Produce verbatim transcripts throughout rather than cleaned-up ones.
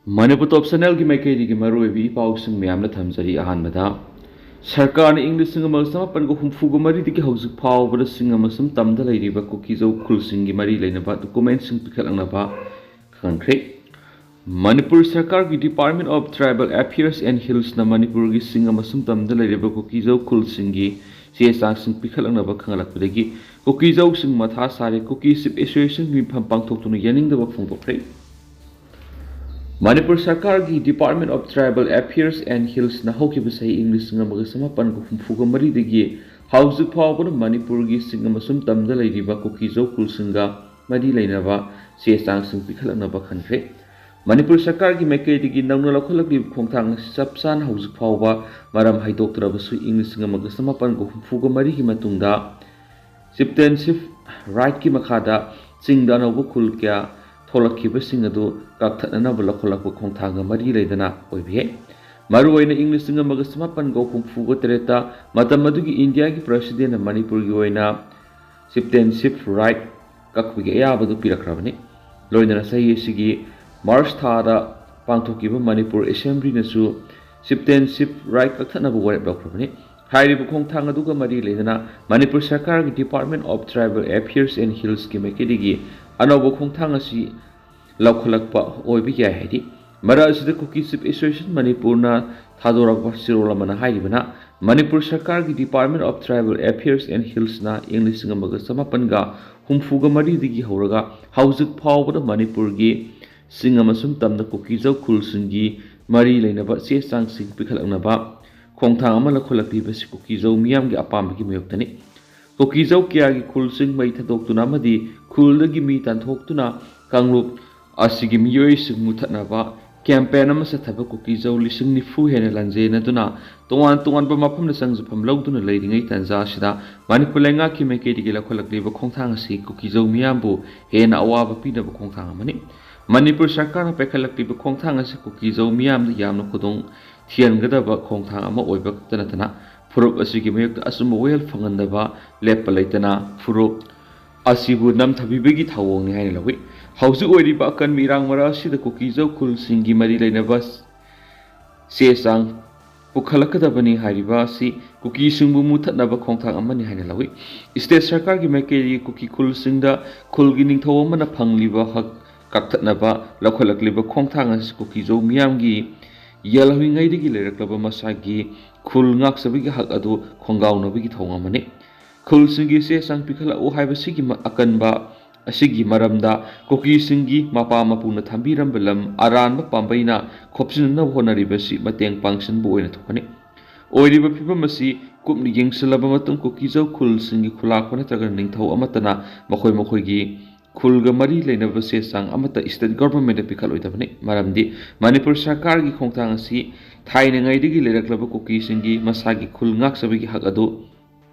ꯃꯅꯤꯄꯨꯔ ꯇꯣꯞ ꯆꯦꯅꯦꯜꯒꯤ ꯃꯥꯏꯀꯩꯗꯒꯤ ꯃꯔꯨꯑꯣꯏꯕ ꯏ ꯄꯥꯎꯁꯤꯡ ꯃꯌꯥꯝꯅ ꯊꯝꯖꯔꯤ꯫ ꯑꯍꯥꯟꯕꯗ, ꯁꯔꯀꯥꯔꯅ ꯏꯪ ꯂꯤꯁꯤꯡ ꯑꯃꯒ ꯆꯃꯥꯄꯟꯒ ꯍꯨꯝꯐꯨꯒ ꯃꯔꯤꯗꯒꯤ ꯍꯧꯖꯤꯛ ꯐꯥꯎꯕꯗ ꯁꯤꯡ ꯑꯃꯁꯨꯡ ꯇꯝꯗ ꯂꯩꯔꯤꯕ ꯀꯨꯀꯤꯖꯧ ꯈꯨꯜꯁꯤꯡꯒꯤ ꯃꯔꯤ ꯂꯩꯅꯕ ꯗꯣꯀꯨꯃꯦꯟꯁꯤꯡ ꯄꯤꯈꯠꯂꯛꯅꯕ ꯈꯪꯍꯟꯈ꯭ꯔꯦ꯫ ꯃꯅꯤꯄꯨꯔ ꯁꯔꯀꯥꯔꯒꯤ Department of Tribal Affairs and Hillsꯅ ꯃꯅꯤꯄꯨꯔꯒꯤ ꯁꯤꯡ ꯑꯃꯁꯨꯡ ꯇꯝꯗ ꯂꯩꯔꯤꯕ ꯀꯨꯀꯤꯖꯧ ꯈꯨꯜꯁꯤꯡꯒꯤ ꯆꯦ ꯆꯥꯡꯁꯤꯡ ꯄꯤꯈꯠꯂꯛꯅꯕ ꯈꯪꯍꯜꯂꯛꯄꯗꯒꯤ ꯀꯨꯀꯤꯖꯧꯁꯤꯡ ꯃꯊꯥ ꯁꯥꯔꯦ꯫ ꯀꯨꯀꯤ ꯆꯤꯐ ꯑꯦꯁꯣꯁꯤꯌꯦꯁꯟꯒꯤ ꯃꯤꯐꯝ ꯄꯥꯡꯊꯣꯛꯇꯨꯅ ꯌꯥꯅꯤꯡꯗꯕ ꯐꯣꯡꯗꯣꯛꯈ꯭ꯔꯦ꯫ ꯃꯅꯤꯄꯨꯔ ꯁꯔꯀꯥꯔꯒꯤ Department of Tribal Affairs and Hillsꯅ ꯍꯧꯈꯤꯕ ꯆꯍꯤ ꯏꯪ ꯂꯤꯁꯤꯡ ꯑꯃꯒ ꯆꯃꯥꯄꯟꯒ ꯍꯨꯝꯐꯨꯒ ꯃꯔꯤꯗꯒꯤ ꯍꯧꯖꯤꯛ ꯐꯥꯎꯕꯗ ꯃꯅꯤꯄꯨꯔꯒꯤ ꯁꯤꯡ ꯑꯃꯁꯨꯡ ꯇꯝꯗ ꯂꯩꯔꯤꯕ ꯀꯨꯀꯤꯖꯧ ꯈꯨꯜꯁꯤꯡꯒ ꯃꯔꯤ ꯂꯩꯅꯕ ꯆꯦ ꯆꯥꯡꯁꯤꯡ ꯄꯤꯈꯠꯂꯛꯅꯕ ꯈꯟꯈ꯭ꯔꯦ꯫ ꯃꯅꯤꯄꯨꯔ ꯁꯔꯀꯥꯔꯒꯤ ꯃꯥꯏꯀꯩꯗꯒꯤ ꯅꯧꯅ ꯂꯧꯈꯠꯂꯛꯂꯤꯕ ꯈꯣꯡꯊꯥꯡ ꯑꯁꯤ ꯆꯞ ꯆꯥꯅ ꯍꯧꯖꯤꯛ ꯐꯥꯎꯕ ꯃꯔꯝ ꯍꯥꯏꯗꯣꯛꯇ꯭ꯔꯕꯁꯨ, ꯏꯪ ꯂꯤꯁꯤꯡ ꯑꯃꯒ ꯆꯃꯥꯄꯟꯒ ꯍꯨꯝꯐꯨꯒ ꯃꯔꯤꯒꯤ ꯃꯇꯨꯡꯗ ꯆꯤꯞꯇꯦꯟꯁꯤꯞ ꯔꯥꯏꯠꯀꯤ ꯃꯈꯥꯗ ꯆꯤꯡꯗ ꯑꯅꯧꯕ ꯈꯨꯜ ꯀꯌꯥ ꯊꯣꯛꯂꯛꯈꯤꯕꯁꯤꯡ ꯑꯗꯨ ꯀꯛꯊꯠꯅꯅꯕ ꯂꯧꯈꯠꯂꯛꯄ ꯈꯣꯡꯊꯥꯡꯒ ꯃꯔꯤ ꯂꯩꯅꯅ ꯑꯣꯏꯕ ꯌꯥꯏ꯫ ꯃꯔꯨꯑꯣꯏꯅ ꯏꯪ ꯂꯤꯁꯤꯡ ꯑꯃꯒ ꯆꯃꯥꯄꯟꯒ ꯍꯨꯝꯐꯨꯒ ꯇꯔꯦꯠꯇ ꯃꯇꯝ ꯑꯗꯨꯒꯤ ꯏꯟꯗꯤꯌꯥꯒꯤ ꯄ꯭ꯔꯁꯤꯗꯦꯟꯅ ꯃꯅꯤꯄꯨꯔꯒꯤ ꯑꯣꯏꯅ ꯆꯤꯞꯇꯦꯟꯁꯤꯞ ꯔꯥꯏꯠ ꯀꯛꯄꯒꯤ ꯑꯌꯥꯕꯗꯨ ꯄꯤꯔꯛꯈ꯭ꯔꯕꯅꯤ꯫ ꯂꯣꯏꯅꯅ ꯆꯍꯤ ꯑꯁꯤꯒꯤ ꯃꯥꯔꯆ ꯊꯥꯗ ꯄꯥꯡꯊꯣꯛꯈꯤꯕ ꯃꯅꯤꯄꯨꯔ ꯑꯦꯁꯦꯝꯕ꯭ꯂꯤꯅꯁꯨ ꯆꯤꯞꯇꯦꯟꯁꯤꯞ ꯔꯥꯏꯠ ꯀꯛꯊꯠꯅꯕ ꯋꯥꯔꯦꯞ ꯂꯧꯈ꯭ꯔꯕꯅꯤ꯫ ꯍꯥꯏꯔꯤꯕ ꯈꯣꯡꯊꯥꯡ ꯑꯗꯨꯒ ꯃꯔꯤ ꯂꯩꯅꯅ ꯃꯅꯤꯄꯨꯔ ꯁꯔꯀꯥꯔꯒꯤ Department of Tribal Affairs and Hillsꯀꯤ ꯃꯥꯏꯀꯩꯗꯒꯤ ꯑꯅꯧꯕ ꯈꯣꯡꯊꯥꯡ ꯑꯁꯤ ꯂꯧꯈꯠꯂꯛꯄ ꯑꯣꯏꯕ ꯌꯥꯏ꯫ ꯍꯥꯏꯗꯤ, ꯃꯔꯛ ꯑꯁꯤꯗ ꯀꯨꯀꯤ ꯆꯤꯐ ꯑꯦꯁꯣꯁꯤꯌꯦꯁꯟ ꯃꯅꯤꯄꯨꯔꯅ ꯊꯥꯗꯣꯔꯛꯄ ꯆꯦꯔꯣꯜ ꯑꯃꯅ ꯍꯥꯏꯔꯤꯕꯅ, ꯃꯅꯤꯄꯨꯔ ꯁꯔꯀꯥꯔꯒꯤ Department of Tribal Affairs and Hillsꯅ ꯏꯪ ꯂꯤꯁꯤꯡ ꯑꯃꯒ ꯆꯃꯥꯄꯟꯒ ꯍꯨꯝꯐꯨꯒ ꯃꯔꯤꯗꯒꯤ ꯍꯧꯔꯒ ꯍꯧꯖꯤꯛ ꯐꯥꯎꯕꯗ ꯃꯅꯤꯄꯨꯔꯒꯤ ꯁꯤꯡ ꯑꯃꯁꯨꯡ ꯇꯝꯗ ꯀꯨꯀꯤꯖꯧ ꯈꯨꯜꯁꯤꯡꯒꯤ ꯃꯔꯤ ꯂꯩꯅꯕ ꯆꯦ ꯆꯥꯡꯁꯤꯡ ꯄꯤꯈꯠꯂꯛꯅꯕ ꯈꯣꯡꯊꯥꯡ ꯑꯃ ꯂꯧꯈꯠꯂꯛꯂꯤꯕꯁꯤ ꯀꯨꯀꯤꯖꯧ ꯃꯤꯌꯥꯝꯒꯤ ꯑꯄꯥꯝꯕꯒꯤ ꯃꯥꯌꯣꯛꯇꯅꯤ꯫ ꯀꯨꯀꯤꯖꯧ ꯀꯌꯥꯒꯤ ꯈꯨꯜꯁꯤꯡ ꯃꯩ ꯊꯥꯗꯣꯛꯇꯨꯅ ꯑꯃꯗꯤ ꯈꯨꯜꯗꯒꯤ ꯃꯤ ꯇꯥꯟꯊꯣꯛꯇꯨꯅ ꯀꯥꯡꯂꯨꯞ ꯑꯁꯤꯒꯤ ꯃꯤꯑꯣꯏꯁꯤꯡ ꯃꯨꯊꯠꯅꯕ ꯀꯦꯝꯄꯦꯟ ꯑꯃ ꯆꯠꯊꯕ ꯀꯨꯀꯤꯖꯧ ꯂꯤꯁꯤꯡ ꯅꯤꯐꯨ ꯍꯦꯟꯅ ꯂꯥꯟꯖꯦꯟꯅꯗꯨꯅ ꯇꯣꯉꯥꯟ ꯇꯣꯉꯥꯟꯕ ꯃꯐꯝꯗ ꯆꯪꯖꯐꯝ ꯂꯧꯗꯨꯅ ꯂꯩꯔꯤꯉꯩ ꯇꯥꯟꯖꯥ ꯑꯁꯤꯗ ꯃꯅꯤꯄꯨꯔ ꯂꯩꯉꯥꯛꯀꯤ ꯃꯥꯏꯀꯩꯗꯒꯤ ꯂꯧꯈꯠꯂꯛꯂꯤꯕ ꯈꯣꯡꯊꯥꯡ ꯑꯁꯤ ꯀꯨꯀꯤꯖꯧ ꯃꯤꯌꯥꯝꯕꯨ ꯍꯦꯟꯅ ꯑꯋꯥꯕ ꯄꯤꯅꯕ ꯈꯣꯡꯊꯥꯡ ꯑꯃꯅꯤ꯫ ꯃꯅꯤꯄꯨꯔ ꯁꯔꯀꯥꯔꯅ ꯄꯥꯏꯈꯠꯂꯛꯂꯤꯕ ꯈꯣꯡꯊꯥꯡ ꯑꯁꯤ ꯀꯨꯀꯤꯖꯧ ꯃꯤꯌꯥꯝꯗ ꯌꯥꯝꯅ ꯈꯨꯗꯣꯡ ꯊꯤꯍꯟꯒꯗꯕ ꯈꯣꯡꯊꯥꯡ ꯑꯃ ꯑꯣꯏꯕ ꯈꯛꯇ ꯅꯠꯇꯅ ꯐꯨꯔꯨꯞ ꯑꯁꯤꯒꯤ ꯃꯥꯌꯣꯛꯇ ꯑꯆꯨꯝꯕ ꯋꯥꯌꯦꯜ ꯐꯪꯍꯟꯗꯕ ꯂꯦꯞꯄ ꯂꯩꯇꯅ ꯐꯨꯔꯨꯞ ꯑꯁꯤꯕꯨ ꯅꯝꯊꯕꯤꯕꯒꯤ ꯊꯧꯑꯣꯡꯅꯤ ꯍꯥꯏꯅ ꯂꯧꯏ꯫ ꯍꯧꯖꯤꯛ ꯑꯣꯏꯔꯤꯕ ꯑꯀꯟꯕ ꯏꯔꯥꯡ ꯃꯔꯛ ꯑꯁꯤꯗ ꯀꯨꯀꯤꯖꯧ ꯈꯨꯜꯁꯤꯡꯒꯤ ꯃꯔꯤ ꯂꯩꯅꯕ ꯆꯦ ꯆꯥꯡ ꯄꯨꯈꯠꯂꯛꯀꯗꯕꯅꯤ ꯍꯥꯏꯔꯤꯕ ꯑꯁꯤ ꯀꯨꯀꯤꯁꯤꯡꯕꯨ ꯃꯨꯊꯠꯅꯕ ꯈꯣꯡꯊꯥꯡ ꯑꯃꯅꯤ ꯍꯥꯏꯅ ꯂꯧꯏ꯫ ꯁ꯭ꯇꯦꯠ ꯁꯔꯀꯥꯔꯒꯤ ꯃꯥꯏꯀꯩꯗꯒꯤ ꯀꯨꯀꯤ ꯈꯨꯜꯁꯤꯡꯗ ꯈꯨꯜꯒꯤ ꯅꯤꯡꯊꯧ ꯑꯃꯅ ꯐꯪꯂꯤꯕ ꯍꯛ ꯀꯛꯊꯠꯅꯕ ꯂꯧꯈꯠꯂꯛꯂꯤꯕ ꯈꯣꯡꯊꯥꯡ ꯑꯁꯤ ꯀꯨꯀꯤꯖꯧ ꯃꯤꯌꯥꯝꯒꯤ ꯌꯦꯜꯍꯧꯔꯤꯉꯩꯗꯒꯤ ꯂꯩꯔꯛꯂꯕ ꯃꯁꯥꯒꯤ ꯈꯨꯜ ꯉꯥꯛꯆꯕꯒꯤ ꯍꯛ ꯑꯗꯨ ꯈꯣꯡꯒꯥꯎꯅꯕꯒꯤ ꯊꯧꯑꯣꯡ ꯑꯃꯅꯤ꯫ ꯈꯨꯜꯁꯤꯡꯒꯤ ꯆꯦ ꯆꯥꯡ ꯄꯤꯈꯠꯂꯛꯎ ꯍꯥꯏꯕꯁꯤꯒꯤ ꯃ-, ꯑꯀꯟꯕ ꯑꯁꯤꯒꯤ ꯃꯔꯝꯗ ꯀꯨꯀꯤꯁꯤꯡꯒꯤ ꯃꯄꯥ ꯃꯄꯨꯅ ꯊꯝꯕꯤꯔꯝꯕ ꯂꯝ ꯑꯔꯥꯟꯕ ꯄꯥꯝꯕꯩꯅ ꯈꯣꯞꯆꯤꯟꯅꯅꯕ ꯍꯣꯠꯅꯔꯤꯕꯁꯤ ꯃꯇꯦꯡ ꯄꯥꯡꯁꯤꯟꯕ ꯑꯣꯏꯅ ꯊꯣꯛꯀꯅꯤ꯫ ꯑꯣꯏꯔꯤꯕ ꯐꯤꯕꯝ ꯑꯁꯤ ꯀꯨꯞꯅ ꯌꯦꯡꯁꯤꯜꯂꯕ ꯃꯇꯨꯡ ꯀꯨꯀꯤꯖꯧ ꯈꯨꯜꯁꯤꯡꯒꯤ ꯈꯨꯂꯥꯛꯄ ꯅꯠꯇ꯭ꯔꯒ ꯅꯤꯡꯊꯧ ꯑꯃꯠꯇꯅ ꯃꯈꯣꯏ ꯃꯈꯣꯏꯒꯤ ꯈꯨꯜꯒ ꯃꯔꯤ ꯂꯩꯅꯕ ꯆꯦ ꯆꯥꯡ ꯑꯃꯠꯇ ꯁ꯭ꯇꯦꯠ ꯒꯚꯔꯟꯃꯦꯟꯠꯇ ꯄꯤꯈꯠꯂꯣꯏꯗꯕꯅꯤ꯫ ꯃꯔꯝꯗꯤ ꯃꯅꯤꯄꯨꯔ ꯁꯔꯀꯥꯔꯒꯤ ꯈꯣꯡꯊꯥꯡ ꯑꯁꯤ ꯊꯥꯏꯅꯉꯩꯗꯒꯤ ꯂꯩꯔꯛꯂꯕ ꯀꯨꯀꯤꯁꯤꯡꯒꯤ ꯃꯁꯥꯒꯤ ꯈꯨꯜ ꯉꯥꯛꯆꯕꯒꯤ ꯍꯛ ꯑꯗꯨ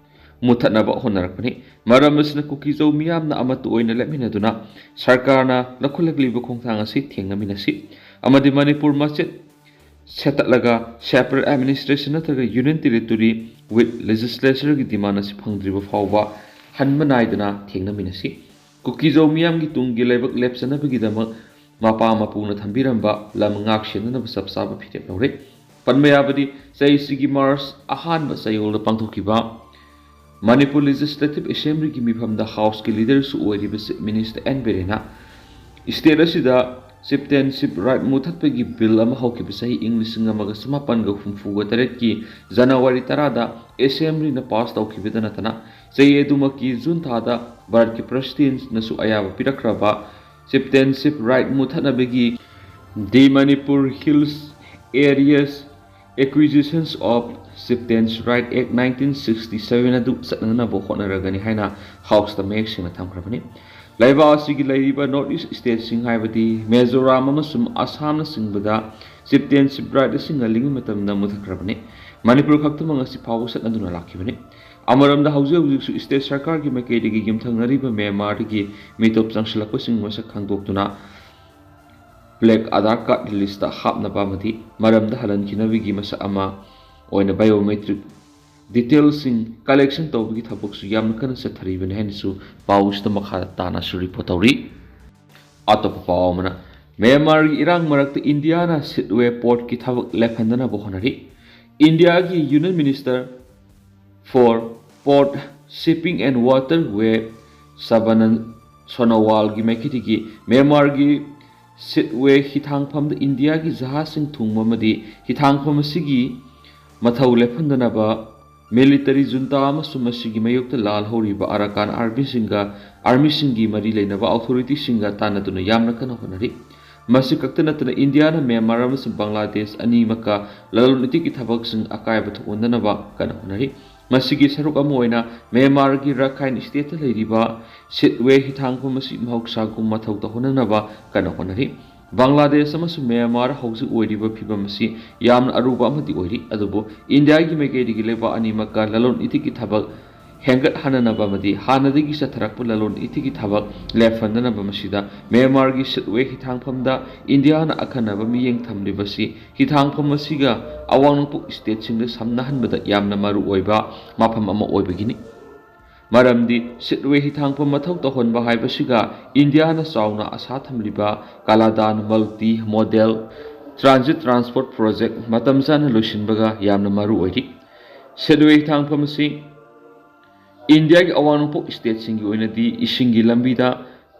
ꯃꯨꯊꯠꯅꯕ ꯍꯣꯠꯅꯔꯛꯄꯅꯤ꯫ ꯃꯔꯝ ꯑꯁꯤꯅ ꯀꯨꯀꯤꯖꯧ ꯃꯤꯌꯥꯝꯅ ꯑꯃꯠꯇ ꯑꯣꯏꯅ ꯂꯦꯞꯃꯤꯟꯅꯗꯨꯅ ꯁꯔꯀꯥꯔꯅ ꯂꯧꯈꯠꯂꯛꯂꯤꯕ ꯈꯣꯡꯊꯥꯡ ꯑꯁꯤ ꯊꯦꯡꯅꯃꯤꯟꯅꯁꯤ ꯑꯃꯗꯤ ꯃꯅꯤꯄꯨꯔ ꯃꯆꯦꯠ ꯁꯦꯠꯇꯠꯂꯒ separate administration ꯅꯠꯇ꯭ꯔꯒ union territory with legislatureꯒꯤ demand ꯑꯁꯤ ꯐꯪꯗ꯭ꯔꯤꯕ ꯐꯥꯎꯕ ꯍꯟꯕ ꯅꯥꯏꯗꯅ ꯊꯦꯡꯅꯃꯤꯟꯅꯁꯤ꯫ ꯀꯨꯀꯤꯖꯧ ꯃꯤꯌꯥꯝꯒꯤ ꯇꯨꯡꯒꯤ ꯂꯩꯕꯥꯛ ꯂꯦꯞꯆꯅꯕꯒꯤꯗꯃꯛ ꯃꯄꯥ ꯃꯄꯨꯅ ꯊꯝꯕꯤꯔꯝꯕ ꯂꯝ ꯉꯥꯛ ꯁꯦꯟꯅꯅꯕ ꯆꯞ ꯆꯥꯕ ꯐꯤꯔꯦꯞ ꯂꯧꯔꯦ꯫ ꯄꯟꯕ ꯌꯥꯕꯗꯤ ꯆꯍꯤꯁꯤꯒꯤ ꯃꯥꯔꯆ ꯑꯍꯥꯟꯕ ꯆꯌꯣꯜꯗ ꯄꯥꯡꯊꯣꯛꯈꯤꯕ ꯃꯅꯤꯄꯨꯔ ꯂꯦꯖꯤꯁꯂꯦꯇꯤꯚ ꯑꯦꯁꯦꯝꯕ꯭ꯂꯤꯒꯤ ꯃꯤꯐꯝꯗ ꯍꯥꯎꯁꯀꯤ ꯂꯤꯗꯔꯁꯨ ꯑꯣꯏꯔꯤꯕ ꯆꯤꯐ ꯃꯤꯅꯤꯁꯇꯔ ꯑꯦꯟ ꯕꯤꯔꯦꯟꯅ ꯁ꯭ꯇꯦꯠ ꯑꯁꯤꯗ ꯆꯤꯐꯇꯦꯟꯁꯤꯞ ꯔꯥꯏꯠ ꯃꯨꯊꯠꯄꯒꯤ ꯕꯤꯜ ꯑꯃ ꯍꯧꯈꯤꯕ ꯆꯍꯤ ꯏꯪ ꯂꯤꯁꯤꯡ ꯑꯃꯒ ꯆꯃꯥꯄꯟꯒ ꯍꯨꯝꯐꯨꯒ ꯇꯔꯦꯠꯀꯤ ꯖꯅꯋꯥꯔꯤ ꯇꯔꯥꯗ ꯑꯦꯁꯦꯝꯕ꯭ꯂꯤꯅ ꯄꯥꯁ ꯇꯧꯈꯤꯕꯗ ꯅꯠꯇꯅ ꯆꯍꯤ ꯑꯗꯨꯃꯛꯀꯤ ꯖꯨꯟ ꯊꯥꯗ ꯚꯥꯔꯠꯀꯤ ꯄ꯭ꯔꯦꯁꯤꯗꯦꯟꯠꯅꯁꯨ ꯑꯌꯥꯕ ꯄꯤꯔꯛꯈ꯭ꯔꯕ ꯆꯤꯐꯇꯦꯟꯁꯤꯞ right ꯃꯨꯊꯠꯅꯕꯒꯤ The Manipur Hills Areas Acquisitions of Chieftains Right Act nineteen sixty seven ꯑꯗꯨ ꯆꯠꯅꯅꯕ ꯍꯣꯠꯅꯔꯒꯅꯤ ꯍꯥꯏꯅ ꯍꯥꯎꯁꯇ ꯃꯌꯦꯛ ꯁꯦꯡꯅ ꯊꯝꯈ꯭ꯔꯕꯅꯤ꯫ ꯂꯩꯕꯥꯛ ꯑꯁꯤꯒꯤ ꯂꯩꯔꯤꯕ ꯅꯣꯔꯠ ꯏꯁ ꯁ꯭ꯇꯦꯠꯁꯤꯡ ꯍꯥꯏꯕꯗꯤ ꯃꯤꯖꯣꯔꯥꯝ ꯑꯃꯁꯨꯡ ꯑꯁꯥꯝꯅꯆꯤꯡꯕꯗ ꯆꯤꯐꯇꯦꯟꯁꯤꯞ ꯔꯥꯏꯠ ꯑꯁꯤ ꯉꯜꯂꯤꯉꯩ ꯃꯇꯝꯗ ꯃꯨꯊꯠꯈ꯭ꯔꯕꯅꯤ꯫ ꯃꯅꯤꯄꯨꯔ ꯈꯛꯇꯃꯛ ꯉꯁꯤ ꯐꯥꯎꯕ ꯆꯠꯅꯗꯨꯅ ꯂꯥꯛꯈꯤꯕꯅꯤ꯫ ꯑꯃꯔꯣꯝꯗ ꯍꯧꯖꯤꯛ ꯍꯧꯖꯤꯛꯁꯨ ꯁ꯭ꯇꯦꯠ ꯁꯔꯀꯥꯔꯒꯤ ꯃꯥꯏꯀꯩꯗꯒꯤ ꯌꯨꯝꯊꯪꯅꯔꯤꯕ ꯃ꯭ꯌꯥꯟꯃꯥꯔꯗꯒꯤ ꯃꯤꯇꯣꯞ ꯆꯪꯁꯤꯜꯂꯛꯄꯁꯤꯡ ꯃꯁꯛ ꯈꯪꯗꯣꯛꯇꯨꯅ ꯕ꯭ꯂꯦꯛ ꯑꯥꯙꯥꯔ ꯀꯥꯔꯗ ꯂꯤꯁꯇ ꯍꯥꯞꯅꯕ ꯑꯃꯗꯤ ꯃꯔꯝꯗ ꯍꯜꯍꯟꯈꯤꯅꯕꯒꯤ ꯃꯁꯛ ꯑꯃ ꯑꯣꯏꯅ ꯕꯥꯏꯑꯣꯃꯦꯇ꯭ꯔꯤꯛ ꯗꯤꯇꯦꯜꯁꯤꯡ ꯀꯂꯦꯛꯁꯟ ꯇꯧꯕꯒꯤ ꯊꯕꯛꯁꯨ ꯌꯥꯝꯅ ꯀꯟꯅ ꯆꯠꯊꯔꯤꯕꯅꯤ ꯍꯥꯏꯅꯁꯨ ꯄꯥꯎꯁꯤꯗ ꯃꯈꯥ ꯇꯥꯅꯁꯨ ꯔꯤꯄꯣꯔꯠ ꯇꯧꯔꯤ꯫ ꯑꯇꯣꯞꯄ ꯄꯥꯎ ꯑꯃꯅ, ꯃ꯭ꯌꯥꯟꯃꯥꯔꯒꯤ ꯏꯔꯥꯡ ꯃꯔꯛꯇ ꯏꯟꯗꯤꯌꯥꯅ ꯁꯤꯠꯋꯦ ꯄꯣꯔꯠꯀꯤ ꯊꯕꯛ ꯂꯦꯞꯍꯟꯗꯅꯕ ꯍꯣꯠꯅꯔꯤ꯫ ꯏꯟꯗꯤꯌꯥꯒꯤ Union Minister for Port, Shipping and Waterway ꯁꯕꯥꯅꯟ ꯁꯣꯅꯣꯋꯥꯜꯒꯤ ꯃꯥꯏꯀꯩꯗꯒꯤ ꯃ꯭ꯌꯥꯟꯃꯥꯔꯒꯤ ꯁꯤꯠꯋꯦ ꯍꯤꯊꯥꯡꯐꯝꯗ ꯏꯟꯗꯤꯌꯥꯒꯤ ꯖꯍꯥꯖꯁꯤꯡ ꯊꯨꯡꯕ ꯑꯃꯗꯤ ꯍꯤꯊꯥꯡꯐꯝ ꯑꯁꯤꯒꯤ ꯃꯊꯧ ꯂꯦꯞꯍꯟꯗꯅꯕ ꯃꯤꯂꯤꯇꯔꯤ ꯖꯨꯟꯇꯥ ꯑꯃꯁꯨꯡ ꯃꯁꯤꯒꯤ ꯃꯥꯌꯣꯛꯇ ꯂꯥꯜꯍꯧꯔꯤꯕ ꯑꯔꯥꯀꯥꯟ ꯑꯥꯔꯃꯤꯁꯤꯡꯒ, ꯑꯥꯔꯃꯤꯁꯤꯡꯒꯤ ꯃꯔꯤ ꯂꯩꯅꯕ ꯑꯣꯊꯣꯔꯤꯇꯤꯁꯤꯡꯒ ꯇꯥꯟꯅꯗꯨꯅ ꯌꯥꯝꯅ ꯀꯟꯅ ꯍꯣꯠꯅꯔꯤ꯫ ꯃꯁꯤ ꯈꯛꯇ ꯅꯠꯇꯅ ꯏꯟꯗꯤꯌꯥꯅ ꯃ꯭ꯌꯥꯟꯃꯥꯔ ꯑꯃꯁꯨꯡ ꯕꯪꯒ꯭ꯂꯥꯗꯦꯁ ꯑꯅꯤꯃꯛꯀ ꯂꯂꯣꯟ ꯏꯇꯤꯛꯀꯤ ꯊꯕꯛꯁꯤꯡ ꯑꯀꯥꯏꯕ ꯊꯣꯛꯍꯟꯗꯅꯕ ꯀꯟꯅ ꯍꯣꯠꯅꯔꯤ꯫ ꯃꯁꯤꯒꯤ ꯁꯔꯨꯛ ꯑꯃ ꯑꯣꯏꯅ ꯃ꯭ꯌꯥꯟꯃꯥꯔꯒꯤ ꯔꯥꯈꯥꯏꯟ ꯁ꯭ꯇꯦꯠꯇ ꯂꯩꯔꯤꯕ ꯁꯤꯠꯋꯦ ꯍꯤꯊꯥꯡꯐꯝ ꯑꯁꯤ ꯃꯍꯧꯁꯥꯒꯨꯝ ꯃꯊꯧ ꯇꯧꯍꯟꯅꯅꯕ ꯀꯟꯅ ꯍꯣꯠꯅꯔꯤ꯫ ꯕꯪꯒ꯭ꯂꯥꯗꯦꯁ ꯑꯃꯁꯨꯡ ꯃ꯭ꯌꯥꯟꯃꯥꯔ ꯍꯧꯖꯤꯛ ꯑꯣꯏꯔꯤꯕ ꯐꯤꯕꯝ ꯑꯁꯤ ꯌꯥꯝꯅ ꯑꯔꯨꯕ ꯑꯃꯗꯤ ꯑꯣꯏꯔꯤ, ꯑꯗꯨꯕꯨ ꯏꯟꯗꯤꯌꯥꯒꯤ ꯃꯥꯏꯀꯩꯗꯒꯤ ꯂꯩꯕꯥꯛ ꯑꯅꯤꯃꯛꯀ ꯂꯂꯣꯟ ꯏꯇꯤꯛꯀꯤ ꯊꯕꯛ ꯍꯦꯟꯒꯠꯍꯟꯅꯅꯕ ꯑꯃꯗꯤ ꯍꯥꯟꯅꯗꯒꯤ ꯆꯠꯊꯔꯛꯄ ꯂꯂꯣꯟ ꯏꯇꯤꯛꯀꯤ ꯊꯕꯛ ꯂꯦꯞꯍꯟꯗꯅꯕ ꯃꯁꯤꯗ ꯃ꯭ꯌꯥꯟꯃꯥꯔꯒꯤ ꯁꯤꯠꯋꯦ ꯍꯤꯊꯥꯡꯐꯝꯗ ꯏꯟꯗꯤꯌꯥꯅ ꯑꯈꯟꯅꯕ ꯃꯤꯠꯌꯦꯡ ꯊꯝꯂꯤꯕꯁꯤ ꯍꯤꯊꯥꯡꯐꯝ ꯑꯁꯤꯒ ꯑꯋꯥꯡ ꯅꯣꯡꯄꯣꯛ ꯁ꯭ꯇꯦꯠꯁꯤꯡꯗ ꯁꯝꯅꯍꯟꯕꯗ ꯌꯥꯝꯅ ꯃꯔꯨ ꯑꯣꯏꯕ ꯃꯐꯝ ꯑꯃ ꯑꯣꯏꯕꯒꯤꯅꯤ꯫ ꯃꯔꯝꯗꯤ ꯁꯤꯠꯋꯦ ꯍꯤꯊꯥꯡꯐꯝ ꯃꯊꯧ ꯇꯧꯍꯟꯕ ꯍꯥꯏꯕꯁꯤꯒ ꯏꯟꯗꯤꯌꯥꯅ ꯆꯥꯎꯅ ꯑꯁꯥ ꯊꯝꯂꯤꯕ Kaladan multi modal transit transport project ꯃꯇꯝ ꯆꯥꯅ ꯂꯣꯏꯁꯤꯟꯕꯒ ꯌꯥꯝꯅ ꯃꯔꯨ ꯑꯣꯏꯔꯤ꯫ ꯁꯤꯠꯋꯦ ꯍꯤꯊꯥꯡꯐꯝ ꯑꯁꯤ ꯏꯟꯗꯤꯌꯥꯒꯤ ꯑꯋꯥꯡ ꯅꯣꯡꯄꯣꯛ ꯁ꯭ꯇꯦꯠꯁꯤꯡꯒꯤ ꯑꯣꯏꯅꯗꯤ ꯏꯁꯤꯡꯒꯤ ꯂꯝꯕꯤꯗ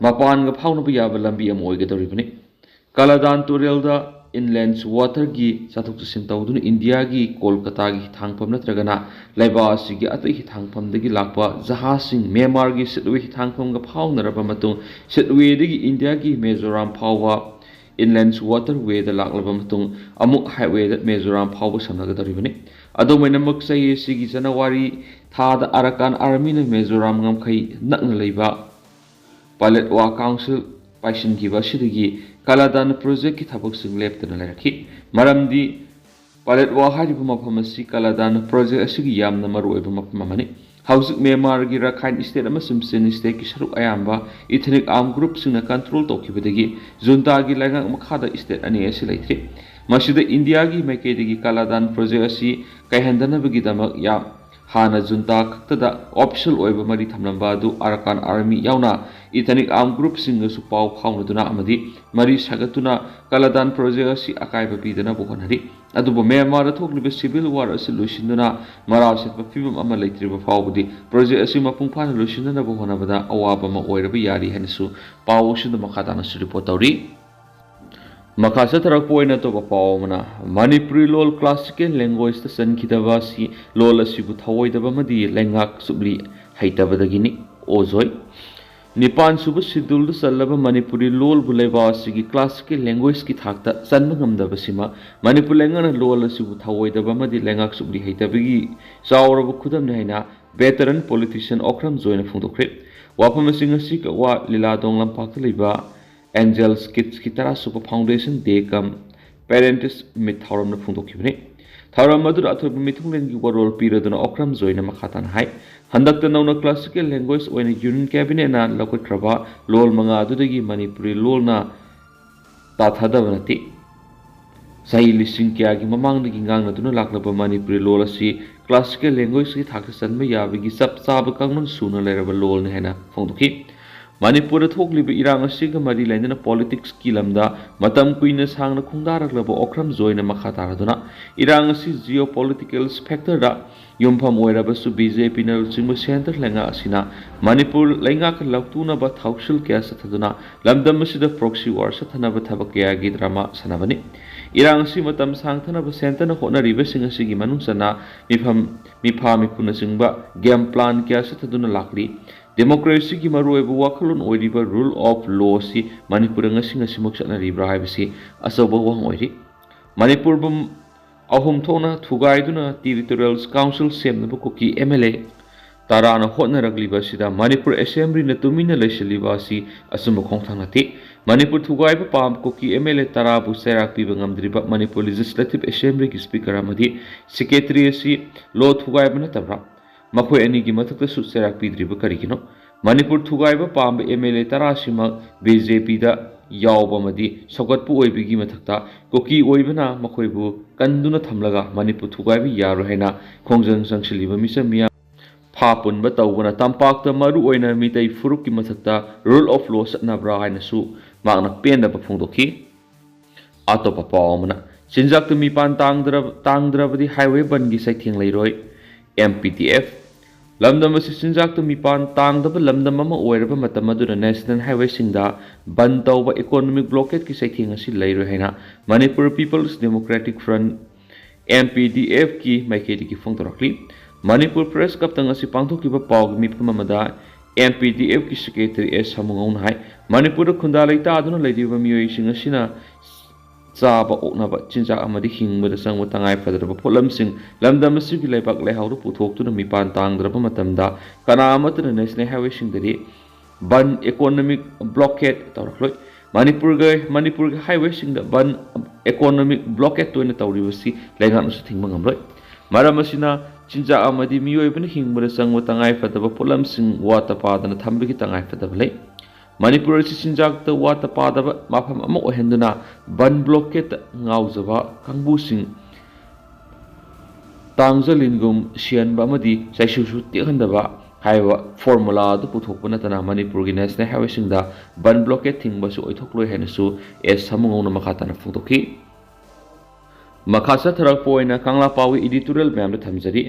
ꯃꯄꯥꯟꯒ ꯐꯥꯎꯅꯕ ꯌꯥꯕ ꯂꯝꯕꯤ ꯑꯃ ꯑꯣꯏꯒꯗꯧꯔꯤꯕꯅꯤ꯫ ꯀꯥꯂꯥꯗꯥꯟ ꯇꯨꯔꯦꯜꯗ ꯏꯟꯂꯦꯟꯁ ꯋꯥꯇꯔꯒꯤ ꯆꯠꯊꯣꯛ ꯆꯠꯁꯤꯟ ꯇꯧꯗꯨꯅ ꯏꯟꯗꯤꯌꯥꯒꯤ ꯀꯣꯜꯀꯇꯥꯒꯤ ꯍꯤꯊꯥꯡꯐꯝ ꯅꯠꯇ꯭ꯔꯒꯅ ꯂꯩꯕꯥꯛ ꯑꯁꯤꯒꯤ ꯑꯇꯩ ꯍꯤꯊꯥꯡꯐꯝꯗꯒꯤ ꯂꯥꯛꯄ ꯖꯍꯥꯖꯁꯤꯡ ꯃ꯭ꯌꯥꯟꯃꯥꯔꯒꯤ ꯁꯤꯠꯋꯦ ꯍꯤꯊꯥꯡꯐꯝꯒ ꯐꯥꯎꯅꯔꯕ ꯃꯇꯨꯡ, ꯁꯤꯠꯋꯦꯗꯒꯤ ꯏꯟꯗꯤꯌꯥꯒꯤ ꯃꯤꯖꯣꯔꯥꯝ ꯐꯥꯎꯕ ꯏꯟꯂꯦꯟꯁ ꯋꯥꯇꯔꯋꯦꯗ ꯂꯥꯛꯂꯕ ꯃꯇꯨꯡ, ꯑꯃꯨꯛ ꯍꯥꯏꯋꯦꯗ ꯃꯤꯖꯣꯔꯥꯝ ꯐꯥꯎꯕ ꯁꯝꯅꯒꯗꯧꯔꯤꯕꯅꯤ꯫ ꯑꯗꯨꯝ ꯑꯣꯏꯅꯃꯛ, ꯆꯍꯤ ꯑꯁꯤꯒꯤ ꯖꯅꯋꯥꯔꯤ ꯊꯥꯗ ꯑꯔꯥꯀꯥꯟ ꯑꯥꯔꯃꯤꯅ ꯃꯤꯖꯣꯔꯥꯝ ꯉꯝꯈꯩ ꯅꯛꯅ ꯂꯩꯕ ꯄꯥꯂꯦꯠꯋꯥ ꯀꯥꯎꯟꯁꯤꯜ ꯄꯥꯏꯁꯤꯟꯈꯤꯕ ꯑꯁꯤꯗꯒꯤ ꯀꯥꯂꯥꯗꯥꯟ ꯄ꯭ꯔꯣꯖꯦꯛꯀꯤ ꯊꯕꯛꯁꯤꯡ ꯂꯦꯞꯇꯅ ꯂꯩꯔꯛꯈꯤ꯫ ꯃꯔꯝꯗꯤ ꯄꯥꯂꯦꯠꯋꯥ ꯍꯥꯏꯔꯤꯕ ꯃꯐꯝ ꯑꯁꯤ ꯀꯥꯂꯥꯗꯥꯟ ꯄ꯭ꯔꯣꯖꯦꯛ ꯑꯁꯤꯒꯤ ꯌꯥꯝꯅ ꯃꯔꯨꯑꯣꯏꯕ ꯃꯐꯝ ꯑꯃꯅꯤ꯫ ꯍꯧꯖꯤꯛ ꯃ꯭ꯌꯥꯟꯃꯥꯔꯒꯤ ꯔꯥꯈꯥꯏꯟ ꯁ꯭ꯇꯦꯠ ꯑꯃꯁꯨꯡ ꯆꯤꯟ ꯁ꯭ꯇꯦꯠꯀꯤ ꯁꯔꯨꯛ ꯑꯌꯥꯝꯕ ꯏꯊꯅꯤꯛ ꯑꯥꯔꯝ ꯒ꯭ꯔꯨꯞꯁꯤꯡꯅ ꯀꯟꯇ꯭ꯔꯣꯜ ꯇꯧꯈꯤꯕꯗꯒꯤ ꯖꯨꯟꯇꯥꯒꯤ ꯂꯩꯉꯥꯛ ꯃꯈꯥꯗ ꯁ꯭ꯇꯦꯠ ꯑꯅꯤ ꯑꯁꯤ ꯂꯩꯇ꯭ꯔꯤ꯫ ꯃꯁꯤꯗ ꯏꯟꯗꯤꯌꯥꯒꯤ ꯃꯥꯏꯀꯩꯗꯒꯤ ꯀꯥꯂꯥꯗꯥꯟ ꯄ꯭ꯔꯣꯖꯦꯛ ꯑꯁꯤ ꯀꯥꯏꯍꯟꯗꯅꯕꯒꯤꯗꯃꯛ ꯌꯥꯝ ꯍꯥꯟꯅ ꯖꯨꯟꯇꯥ ꯈꯛꯇꯗ ꯑꯣꯐꯤꯁꯤꯌꯦꯜ ꯑꯣꯏꯕ ꯃꯔꯤ ꯊꯝꯂꯝꯕ ꯑꯗꯨ ꯑꯔꯥꯀꯥꯟ ꯑꯥꯔꯃꯤ ꯌꯥꯎꯅ Ethnic Armed Groupꯁꯤꯡꯒꯁꯨ ꯄꯥꯎ ꯐꯥꯎꯅꯗꯨꯅ ꯑꯃꯗꯤ ꯃꯔꯤ ꯁꯥꯒꯠꯇꯨꯅ ꯀꯂꯥꯗꯥꯟ ꯄ꯭ꯔꯣꯖꯦꯛ ꯑꯁꯤ ꯑꯀꯥꯏꯕ ꯄꯤꯗꯅꯕ ꯍꯣꯠꯅꯔꯤ꯫ ꯑꯗꯨꯕꯨ ꯃ꯭ꯌꯥꯟꯃꯥꯔꯗ ꯊꯣꯛꯂꯤꯕ civil war ꯑꯁꯤ ꯂꯣꯏꯁꯤꯟꯗꯨꯅ ꯃꯔꯥ ꯁꯦꯠꯄ ꯐꯤꯕꯝ ꯑꯃ ꯂꯩꯇ꯭ꯔꯤꯕ ꯐꯥꯎꯕꯗꯤ ꯄ꯭ꯔꯣꯖꯦꯛ ꯑꯁꯤ ꯃꯄꯨꯡ ꯐꯥꯅ ꯂꯣꯏꯁꯤꯟꯅꯅꯕ ꯍꯣꯠꯅꯕꯗ ꯑꯋꯥꯕ ꯑꯃ ꯑꯣꯏꯔꯕ ꯌꯥꯔꯤ ꯍꯥꯏꯅꯁꯨ ꯄꯥꯎ ꯑꯁꯤꯗ ꯃꯈꯥ ꯇꯥꯅꯁꯨ ꯔꯤꯄꯣꯔꯠ ꯇꯧꯔꯤ꯫ ꯃꯈꯥ ꯆꯠꯊꯔꯛꯄ ꯑꯣꯏꯅ ꯑꯇꯣꯞꯄ ꯄꯥꯎ ꯑꯃꯅ, ꯃꯅꯤꯄꯨꯔꯤ ꯂꯣꯜ classical languageꯇ ꯆꯟꯈꯤꯗꯕ ꯑꯁꯤ ꯂꯣꯜ ꯑꯁꯤꯕꯨ ꯊꯧꯑꯣꯏꯗꯕ ꯑꯃꯗꯤ ꯂꯩꯉꯥꯛ ꯁꯨꯞꯂꯤ ꯍꯩꯇꯕꯗꯒꯤꯅꯤ, ꯑꯣꯖꯣꯏ꯫ ꯅꯤꯄꯥꯟ ꯁꯨꯕ scheduleꯗ ꯆꯜꯂꯕ ꯃꯅꯤꯄꯨꯔꯤ ꯂꯣꯜꯕꯨ ꯂꯩꯕꯥꯛ ꯑꯁꯤꯒꯤ classical languageꯀꯤ ꯊꯥꯛꯇ ꯆꯟꯕ ꯉꯝꯗꯕꯁꯤꯃ ꯃꯅꯤꯄꯨꯔ ꯂꯩꯉꯥꯛꯅ ꯂꯣꯜ ꯑꯁꯤꯕꯨ ꯊꯧꯑꯣꯏꯗꯕ ꯑꯃꯗꯤ ꯂꯩꯉꯥꯛ ꯁꯨꯞꯂꯤ ꯍꯩꯇꯕꯒꯤ ꯆꯥꯎꯔꯕ ꯈꯨꯗꯝꯅꯤ ꯍꯥꯏꯅ veteran politician ꯑꯣꯀ꯭ꯔꯝ ꯖꯣꯏꯅ ꯐꯣꯡꯗꯣꯛꯈ꯭ꯔꯦ꯫ ꯋꯥꯐꯝ ꯑꯁꯤ ꯉꯁꯤ ꯀꯛꯋꯥ ꯂꯤꯂꯥꯗꯣꯡ ꯂꯝꯄꯥꯛꯇ ꯂꯩꯕ Angels Kidsꯀꯤ ꯇꯔꯥ ꯁꯨꯕ Foundation Day cum Parents Meet ꯊꯧꯔꯝꯅ ꯐꯣꯡꯗꯣꯛꯈꯤꯕꯅꯤ꯫ ꯊꯧꯔꯝ ꯑꯗꯨꯗ ꯑꯊꯣꯏꯕ ꯃꯤꯊꯨꯡꯂꯦꯟꯒꯤ ꯋꯥꯔꯣꯜ ꯄꯤꯔꯗꯨꯅ ꯑꯣꯀ꯭ꯔꯝ ꯖꯣꯏꯅ ꯃꯈꯥ ꯇꯥꯅ ꯍꯥꯏ, ꯍꯟꯗꯛꯇ ꯅꯧꯅ classical language ꯑꯣꯏꯅ Union Cabinetꯅ ꯂꯧꯈꯠꯈ꯭ꯔꯕ ꯂꯣꯜ ꯃꯉꯥ ꯑꯗꯨꯗꯒꯤ ꯃꯅꯤꯄꯨꯔꯤ ꯂꯣꯜꯅ ꯇꯥꯊꯗꯕ ꯅꯠꯇꯦ꯫ ꯆꯍꯤ ꯂꯤꯁꯤꯡ ꯀꯌꯥꯒꯤ ꯃꯃꯥꯡꯗꯒꯤ ꯉꯥꯡꯅꯗꯨꯅ ꯂꯥꯛꯂꯕ ꯃꯅꯤꯄꯨꯔꯤ ꯂꯣꯜ ꯑꯁꯤ classical languageꯀꯤ ꯊꯥꯛꯇ ꯆꯟꯕ ꯌꯥꯕꯒꯤ ꯆꯞ ꯆꯥꯕ ꯀꯥꯡꯂꯣꯟ ꯁꯨꯅ ꯂꯩꯔꯕ ꯂꯣꯜꯅꯤ ꯍꯥꯏꯅ ꯐꯣꯡꯗꯣꯛꯈꯤ꯫ ꯃꯅꯤꯄꯨꯔꯗ ꯊꯣꯛꯂꯤꯕ ꯏꯔꯥꯡ ꯑꯁꯤꯒ ꯃꯔꯤ ꯂꯩꯅꯅ politicsꯀꯤ ꯂꯝꯗ ꯃꯇꯝ ꯀꯨꯏꯅ ꯁꯥꯡꯅ ꯈꯣꯡꯗꯥꯔꯛꯂꯕ ꯑꯣꯀ꯭ꯔꯝ ꯖꯣꯏꯅ ꯃꯈꯥ ꯇꯥꯔꯗꯨꯅ, ꯏꯔꯥꯡ ꯑꯁꯤ geopolitical factorꯗ ꯌꯨꯝꯐꯝ ꯑꯣꯏꯔꯕꯁꯨ BJPꯅ ꯂꯨꯆꯤꯡꯕ centre ꯂꯩꯉꯥꯛ ꯑꯁꯤꯅ ꯃꯅꯤꯄꯨꯔ ꯂꯩꯉꯥꯛꯀ ꯂꯥꯎꯇꯨꯅꯕ ꯊꯧꯁꯤꯜ ꯀꯌꯥ ꯆꯠꯊꯗꯨꯅ ꯂꯝꯗꯝ ꯑꯁꯤꯗ proxy war ꯆꯠꯊꯅꯕ ꯊꯕꯛ ꯀꯌꯥꯒꯤ drama ꯁꯥꯟꯅꯕꯅꯤ꯫ ꯏꯔꯥꯡ ꯑꯁꯤ ꯃꯇꯝ ꯁꯥꯡꯊꯅꯕ centreꯅ ꯍꯣꯠꯅꯔꯤꯕꯁꯤꯡ ꯑꯁꯤꯒꯤ ꯃꯅꯨꯡ ꯆꯟꯅ ꯃꯤꯐꯝ, ꯃꯤꯐꯥ ꯃꯤꯄꯨꯅꯆꯤꯡꯕ game plan ꯀꯌꯥ ꯆꯠꯊꯗꯨꯅ ꯂꯥꯛꯂꯤ꯫ Democracyꯒꯤ ꯃꯔꯨꯑꯣꯏꯕ ꯋꯥꯈꯜꯂꯣꯟ ꯑꯣꯏꯔꯤꯕ rule of law ꯑꯁꯤ ꯃꯅꯤꯄꯨꯔꯗ ꯉꯁꯤ ꯉꯁꯤꯃꯛ ꯆꯠꯅꯔꯤꯕ꯭ꯔꯥ ꯍꯥꯏꯕꯁꯤ ꯑꯆꯧꯕ ꯋꯥꯍꯪ ꯑꯣꯏꯔꯤ꯫ ꯃꯅꯤꯄꯨꯔꯕꯨ ꯑꯍꯨꯝ ꯊꯣꯛꯅ ꯊꯨꯒꯥꯏꯗꯨꯅ territorial council ꯁꯦꯝꯅꯕ ꯀꯨꯀꯤ MLA ꯇꯔꯥꯅ ꯍꯣꯠꯅꯔꯛꯂꯤꯕ ꯑꯁꯤꯗ ꯃꯅꯤꯄꯨꯔ Assemblyꯅ ꯇꯨꯃꯤꯟꯅ ꯂꯩꯁꯤꯜꯂꯤꯕ ꯑꯁꯤ ꯑꯆꯨꯝꯕ ꯈꯣꯡꯊꯥꯡ ꯅꯠꯇꯦ꯫ ꯃꯅꯤꯄꯨꯔ ꯊꯨꯒꯥꯏꯕ ꯄꯥꯝꯕ ꯀꯨꯀꯤ MLA ꯇꯔꯥꯕꯨ ꯆꯩꯔꯥꯛ ꯄꯤꯕ ꯉꯝꯗ꯭ꯔꯤꯕ ꯃꯅꯤꯄꯨꯔ Legislative Assemblyꯒꯤ Speaker ꯑꯃꯗꯤ Secretary ꯑꯁꯤ law ꯊꯨꯒꯥꯏꯕ ꯅꯠꯇꯕ꯭ꯔꯥ? ꯃꯈꯣꯏ ꯑꯅꯤꯒꯤ ꯃꯊꯛꯇꯁꯨ ꯆꯩꯔꯥꯛ ꯄꯤꯗ꯭ꯔꯤꯕ ꯀꯔꯤꯒꯤꯅꯣ? ꯃꯅꯤꯄꯨꯔ ꯊꯨꯒꯥꯏꯕ ꯄꯥꯝꯕ MLA ꯇꯔꯥꯁꯤꯃꯛ BJPꯗ ꯌꯥꯎꯕ ꯑꯃꯗꯤ ꯁꯧꯒꯠꯄ ꯑꯣꯏꯕꯒꯤ ꯃꯊꯛꯇ ꯀꯨꯀꯤ ꯑꯣꯏꯕꯅ ꯃꯈꯣꯏꯕꯨ ꯀꯟꯗꯨꯅ ꯊꯝꯂꯒ ꯃꯅꯤꯄꯨꯔ ꯊꯨꯒꯥꯏꯕ ꯌꯥꯔꯣꯏ ꯍꯥꯏꯅ ꯈꯣꯡꯖꯪ ꯆꯪꯁꯤꯜꯂꯤꯕ ꯃꯤꯆꯝ ꯃꯤꯌꯥꯝ ꯐꯥ ꯄꯨꯟꯕ ꯇꯧꯕꯅ ꯇꯝꯄꯥꯛꯇ ꯃꯔꯨꯑꯣꯏꯅ ꯃꯤꯇꯩ ꯐꯨꯔꯨꯞꯀꯤ ꯃꯊꯛꯇ rule of law ꯆꯠꯅꯕ꯭ꯔꯥ ꯍꯥꯏꯅꯁꯨ ꯃꯍꯥꯛꯅ ꯄꯦꯟꯗꯕ ꯐꯣꯡꯗꯣꯛꯈꯤ꯫ ꯑꯇꯣꯞꯄ ꯄꯥꯎ ꯑꯃꯅ, ꯆꯤꯟꯖꯥꯛꯇ ꯃꯤꯄꯥꯟ ꯇꯥꯡꯗ꯭ꯔꯕ-, ꯇꯥꯡꯗ꯭ꯔꯕꯗꯤ highway ꯕꯟꯒꯤ ꯆꯩꯊꯦꯡ ꯂꯩꯔꯣꯏ, M P D F꯫ ꯂꯝꯗꯝ ꯑꯁꯤ ꯆꯤꯟꯖꯥꯛꯇ ꯃꯤꯄꯥꯟ ꯇꯥꯡꯗꯕ ꯂꯝꯗꯝ ꯑꯃ ꯑꯣꯏꯔꯕ ꯃꯇꯝ ꯑꯗꯨꯗ national highway ꯁꯤꯡꯗ ꯕꯟ ꯇꯧꯕ economic blockade ꯀꯤ ꯆꯩꯊꯦꯡ ꯑꯁꯤ ꯂꯩꯔꯣꯏ ꯍꯥꯏꯅ Manipur People's Democratic Front, M P D F ꯀꯤ ꯃꯥꯏꯀꯩꯗꯒꯤ ꯐꯣꯡꯗꯣꯔꯛꯂꯤ꯫ ꯃꯅꯤꯄꯨꯔ Press Club ꯇ ꯉꯁꯤ ꯄꯥꯡꯊꯣꯛꯈꯤꯕ ꯄꯥꯎꯒꯤ ꯃꯤꯐꯝ ꯑꯃꯗ M P D F ꯀꯤ Secretary S ꯁꯥꯃꯨꯉꯧꯅ ꯍꯥꯏ, ꯃꯅꯤꯄꯨꯔꯗ ꯈꯨꯟꯗꯥ ꯂꯩꯇꯥꯗꯨꯅ ꯂꯩꯔꯤꯕ ꯃꯤꯑꯣꯏꯁꯤꯡ ꯑꯁꯤꯅ ꯆꯥꯕ ꯑꯣꯛꯅꯕ ꯆꯤꯟꯖꯥꯛ ꯑꯃꯗꯤ ꯍꯤꯡꯕꯗ ꯆꯪꯕ ꯇꯉꯥꯏ ꯐꯗ꯭ꯔꯕ ꯄꯣꯠꯂꯝꯁꯤꯡ ꯂꯝꯗꯝ ꯑꯁꯤꯒꯤ ꯂꯩꯕꯥꯛ ꯂꯩꯍꯥꯎꯗ ꯄꯨꯊꯣꯛꯇꯨꯅ ꯃꯤꯄꯥꯟ ꯇꯥꯡꯗ꯭ꯔꯕ ꯃꯇꯝꯗ ꯀꯅꯥ ꯑꯃꯠꯇꯅ national highway ꯁꯤꯡꯗꯗꯤ ꯕꯟ, economic blockade ꯇꯧꯔꯛꯂꯣꯏ꯫ ꯃꯅꯤꯄꯨꯔꯒ, ꯃꯅꯤꯄꯨꯔꯒꯤ highway ꯁꯤꯡꯗ ꯕꯟ, economic blockade ꯇꯣꯏꯅ ꯇꯧꯔꯤꯕꯁꯤ ꯂꯩꯉꯥꯛꯅꯁꯨ ꯊꯤꯡꯕ ꯉꯝꯂꯣꯏ꯫ ꯃꯔꯝ ꯑꯁꯤꯅ ꯆꯤꯟꯖꯥꯛ ꯑꯃꯗꯤ ꯃꯤꯑꯣꯏꯕꯅ ꯍꯤꯡꯕꯗ ꯆꯪꯕ ꯇꯉꯥꯏ ꯐꯗꯕ ꯄꯣꯠꯂꯝꯁꯤꯡ ꯋꯥꯠꯇ ꯄꯥꯗꯅ ꯊꯝꯕꯒꯤ ꯇꯉꯥꯏ ꯐꯗꯕ ꯂꯩ꯫ ꯃꯅꯤꯄꯨꯔ ꯑꯁꯤ ꯆꯤꯟꯖꯥꯛꯇ ꯋꯥꯠꯇ ꯄꯥꯗꯕ ꯃꯐꯝ ꯑꯃ ꯑꯣꯏꯍꯟꯗꯨꯅ ꯕꯟ blockade ꯇ ꯉꯥꯎꯖꯕ ꯀꯥꯡꯕꯨꯁꯤꯡ ꯇꯥꯡꯖ ꯂꯤꯟꯒꯨꯝ ꯁꯤꯍꯟꯕ ꯑꯃꯗꯤ ꯆꯩꯁꯨꯁꯨ ꯇꯦꯛꯍꯟꯗꯕ ꯍꯥꯏꯕ formula ꯑꯗꯨ ꯄꯨꯊꯣꯛꯄ ꯅꯠꯇꯅ ꯃꯅꯤꯄꯨꯔꯒꯤ national highway ꯁꯤꯡꯗ ꯕꯟ blockade ꯊꯤꯡꯕꯁꯨ ꯑꯣꯏꯊꯣꯛꯂꯣꯏ ꯍꯥꯏꯅꯁꯨ S ꯁꯥꯃꯨꯉꯧꯅ ꯃꯈꯥ ꯇꯥꯅ ꯐꯣꯡꯗꯣꯛꯈꯤ꯫ ꯃꯈꯥ ꯆꯠꯊꯔꯛꯄ ꯑꯣꯏꯅ ꯀꯪꯂꯥ ꯄꯥꯎꯒꯤ editorial ꯃꯌꯥꯝꯗ ꯊꯝꯖꯔꯤ꯫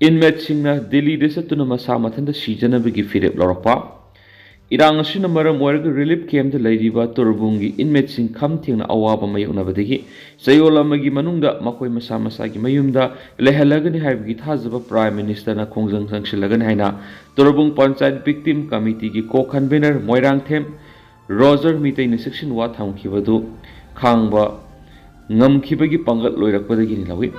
Inmate ꯁꯤꯡꯅ ꯗꯤꯜꯂꯤꯗ ꯆꯠꯇꯨꯅ ꯃꯁꯥ ꯃꯊꯟꯇ ꯁꯤꯖꯅꯕꯒꯤ ꯐꯤꯔꯦꯞ ꯂꯧꯔꯛꯄ꯫ ꯏꯔꯥꯡ ꯑꯁꯤꯅ ꯃꯔꯝ ꯑꯣꯏꯔꯒ relief camp ꯇ ꯂꯩꯔꯤꯕ ꯇꯣꯔꯕꯨꯡꯒꯤ inmate ꯁꯤꯡ ꯈꯝ ꯊꯦꯡꯅ ꯑꯋꯥꯕ ꯃꯥꯌꯣꯛꯅꯕꯗꯒꯤ ꯆꯌꯣꯜ ꯑꯃꯒꯤ ꯃꯅꯨꯡꯗ ꯃꯈꯣꯏ ꯃꯁꯥ ꯃꯁꯥꯒꯤ ꯃꯌꯨꯝꯗ ꯂꯩꯍꯜꯂꯒꯅꯤ ꯍꯥꯏꯕꯒꯤ ꯊꯥꯖꯕ Prime Minister ꯅ ꯈꯣꯡꯖꯪ ꯆꯪꯁꯤꯜꯂꯒꯅꯤ ꯍꯥꯏꯅ ꯇꯣꯔꯕꯨꯡ ꯄꯟꯆꯥꯌꯠ victim committee ꯒꯤ co-convener ꯃꯣꯏꯔꯥꯡꯊꯦꯝ ꯔꯣꯖꯔ ꯃꯤꯇꯩꯅ ꯆꯦꯛꯁꯤꯟ ꯋꯥ ꯊꯝꯈꯤꯕꯗꯨ ꯈꯥꯡꯕ ꯉꯝꯈꯤꯕꯒꯤ ꯄꯥꯡꯒꯜ ꯂꯣꯏꯔꯛꯄꯗꯒꯤꯅꯤ ꯂꯧꯏ꯫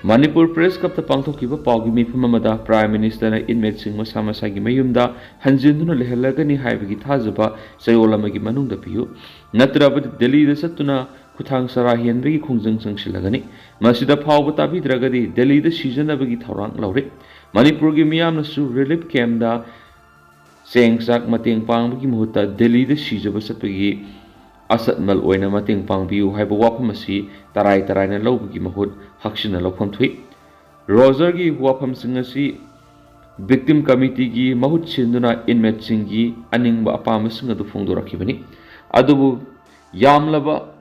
ꯃꯅꯤꯄꯨꯔ Press Club ꯇ ꯄꯥꯡꯊꯣꯛꯈꯤꯕ ꯄꯥꯎꯒꯤ ꯃꯤꯐꯝ ꯑꯃꯗ Prime Minister ꯅ inmate ꯁꯤꯡ ꯃꯁꯥ ꯃꯁꯥꯒꯤ ꯃꯌꯨꯝꯗ ꯍꯟꯖꯤꯟꯗꯨꯅ ꯂꯩꯍꯜꯂꯒꯅꯤ ꯍꯥꯏꯕꯒꯤ ꯊꯥꯖꯕ ꯆꯌꯣꯜ ꯑꯃꯒꯤ ꯃꯅꯨꯡꯗ ꯄꯤꯌꯨ, ꯅꯠꯇ꯭ꯔꯕꯗꯤ ꯗꯤꯜꯂꯤꯗ ꯆꯠꯇꯨꯅ ꯈꯨꯊꯥꯡ ꯆꯔꯥ ꯍꯦꯟꯕꯒꯤ ꯈꯣꯡꯖꯪ ꯆꯪꯁꯤꯜꯂꯒꯅꯤ꯫ ꯃꯁꯤꯗ ꯐꯥꯎꯕ ꯇꯥꯕꯤꯗ꯭ꯔꯒꯗꯤ ꯗꯤꯜꯂꯤꯗ ꯁꯤꯖꯅꯕꯒꯤ ꯊꯧꯔꯥꯡ ꯂꯧꯔꯤ꯫ ꯃꯅꯤꯄꯨꯔꯒꯤ ꯃꯤꯌꯥꯝꯅꯁꯨ relief camp ꯇ ꯆꯦꯡ ꯆꯥꯛ ꯃꯇꯦꯡ ꯄꯥꯡꯕꯒꯤ ꯃꯍꯨꯠꯇ ꯗꯤꯜꯂꯤꯗ ꯁꯤꯖꯕ ꯆꯠꯄꯒꯤ ꯑꯆꯠꯃꯜ ꯑꯣꯏꯅ ꯃꯇꯦꯡ ꯄꯥꯡꯕꯤꯌꯨ ꯍꯥꯏꯕ ꯋꯥꯐꯝ ꯑꯁꯤ ꯇꯔꯥꯏ ꯇꯔꯥꯏꯅ ꯂꯧꯕꯒꯤ ꯃꯍꯨꯠ ꯍꯛꯆꯤꯟꯅ ꯂꯧꯐꯝ ꯊꯣꯛꯏ꯫ ꯔꯣꯖꯔꯒꯤ ꯋꯥꯐꯝꯁꯤꯡ ꯑꯁꯤ Victim Committeeꯒꯤ ꯃꯍꯨꯠ ꯁꯤꯟꯗꯨꯅ inmateꯁꯤꯡꯒꯤ ꯑꯅꯤꯡꯕ ꯑꯄꯥꯝꯕꯁꯤꯡ ꯑꯗꯨ ꯐꯣꯡꯗꯣꯔꯛꯈꯤꯕꯅꯤ꯫ ꯑꯗꯨꯕꯨ ꯌꯥꯝꯂꯕ